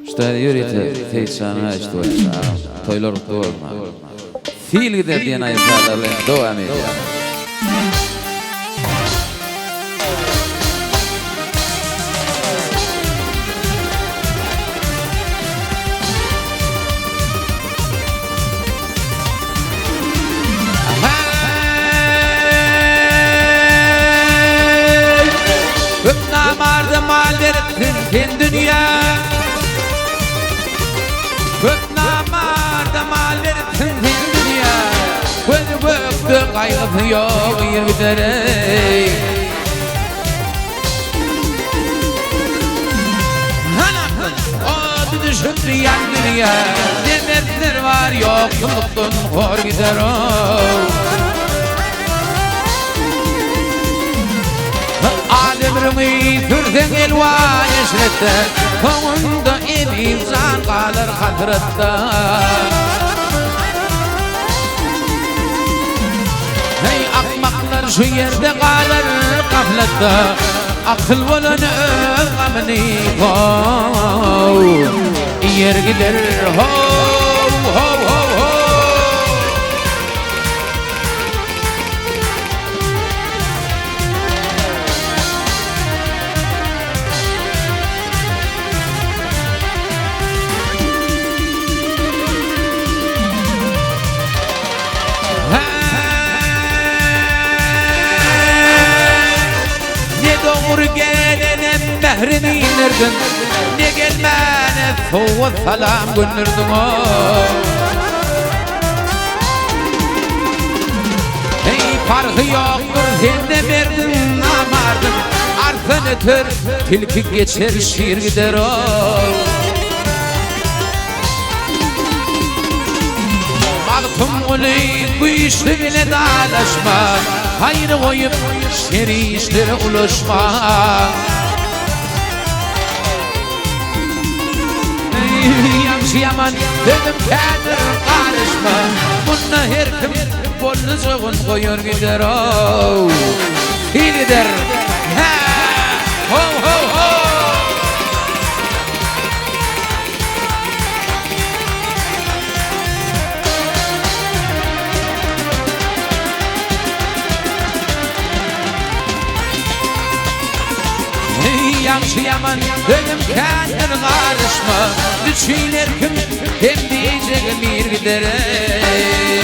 Şu taýda ýörite Seýitjanyň aýyşdy boýunça agam. Toýlar gutly bolsun agam. Sil gider diýen aýdym-sazlar bilen dowam edýär. Hey! Köp namarda mal beripsiň sen dünýä. Köp namarda mal beripsiň sen dünýä. Gözi gökde gaýgysy ýok ir gider eý. Ody düşüp ýan dünýä. Ne mertler bar ýoksullukdan hor gider ow. Al ömrüňi sürseň elwan eşretde, Soňunda eziz jan galar hasratda. Heý, akmaklar şu ýerde galar gaflatda, Akyl bolan öz gamyny how, iýer gider, how, how, how, how. Ne dogry gelene mährini indirdiň, Ne gelmäne sowgat salam gönderdiň o. Eý parhy ýokdur sende merdiň namardyň, Arslan öter, tilki geçer, şir gider o. Magtymguly güýçli bile dalaşma, Haýry goýup, şer işlere ulaşma. Ýagşy ýaman sözüm kädir garyşma, Munda her kim boljagyn goýar gider-ow. Hil gider. Hä! Ho-ho-ho! Ýagşy ýaman sözüm kändir garyşma, Üçin her kim hem diýjegim ir gider eý.